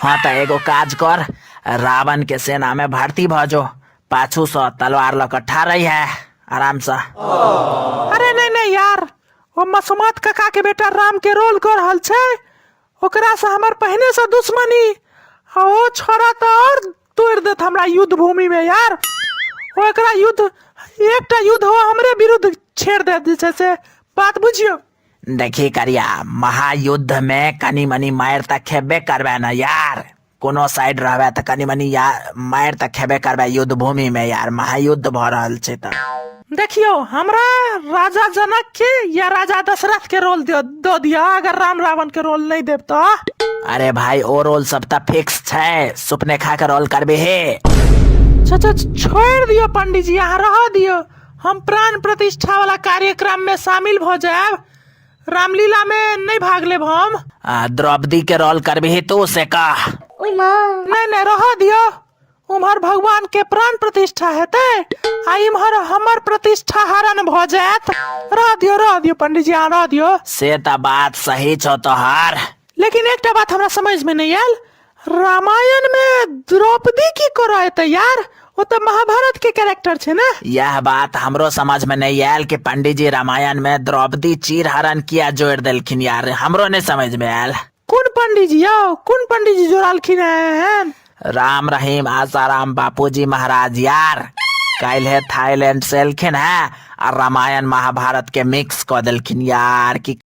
हाँ तऽ एगो काज कर, रावण के सेना में भर्ती भऽ जो, पाछू सँ तलवार लऽ कऽ ठाढ़ रही है आराम सँ। अरे नहीं नहीं यार, ओ मसोमात काका के बेटा राम के रोल कर रहल छै, ओकरा से हमर पहिने से दुश्मनी, आ ओ छोरा तऽ और तोड़ देत हमरा युद्ध भूमि में यार। ओ एकरा युद्ध, एकटा युद्ध हो हमरे विरुद्ध छेड़ देत जे छै से बात बुझियौ। देखी करिया, महायुद्ध में कनी मनी मारि तऽ खेबे करबे न यार, कोनो साइड रहबे तऽ कनी मनी या मारि तऽ खेबे करबे युद्ध भूमि में यार, महायुद्ध भऽ रहल छै तऽ। देखियौ, हमरा राजा जनक के या राजा दशरथ के रोल दऽ दिअ, अगर राम रावण के रोल नहि देब तऽ। अरे भाई, ओ रोल सब तऽ फिक्स छै, सुपनेखा के रोल करबे हे। अच्छा, अच्छा, छोड़ि दियौ पंडीजी, अहाँ रहऽ दियौ, हम प्राण प्रतिष्ठा वाला कार्यक्रम में शामिल भऽ जायब, रामलीला में नहीं भाग लेब हम। द्रौपदी के रोल करबही तू से कह। ओय माँ। नहीं नहीं, रह दियो, उम्हर भगवान के प्राण प्रतिष्ठा हेतै आ इम्हर हमर प्रतिष्ठा हरण भऽ जायत। रह दियो, रह दियो पंडीजी, अहाँ रह दियो। से तऽ बात सही छौ तोहर। लेकिन एकटा बात हमरा समझ में नहीं आयल, रामायण में द्रौपदी की करऽ एतै यार? ओ तऽ महाभारत के कैरेक्टर छै ने। यह बात हमरो समझ में नहीं आयल कि पंडीजी रामायण में द्रौपदी चीर हरण किया जोड़ देलखिन यार, हमरो नहीं समझ में आयल। कोन पंडीजी यौ, कोन पंडीजी जोड़लखिन हन? राम रहीम आसाराम बापूजी महाराज यार, काल्हे थाईलैंड से एलखिन है आ रामायण महाभारत के मिक्स कऽ देलखिन यार। की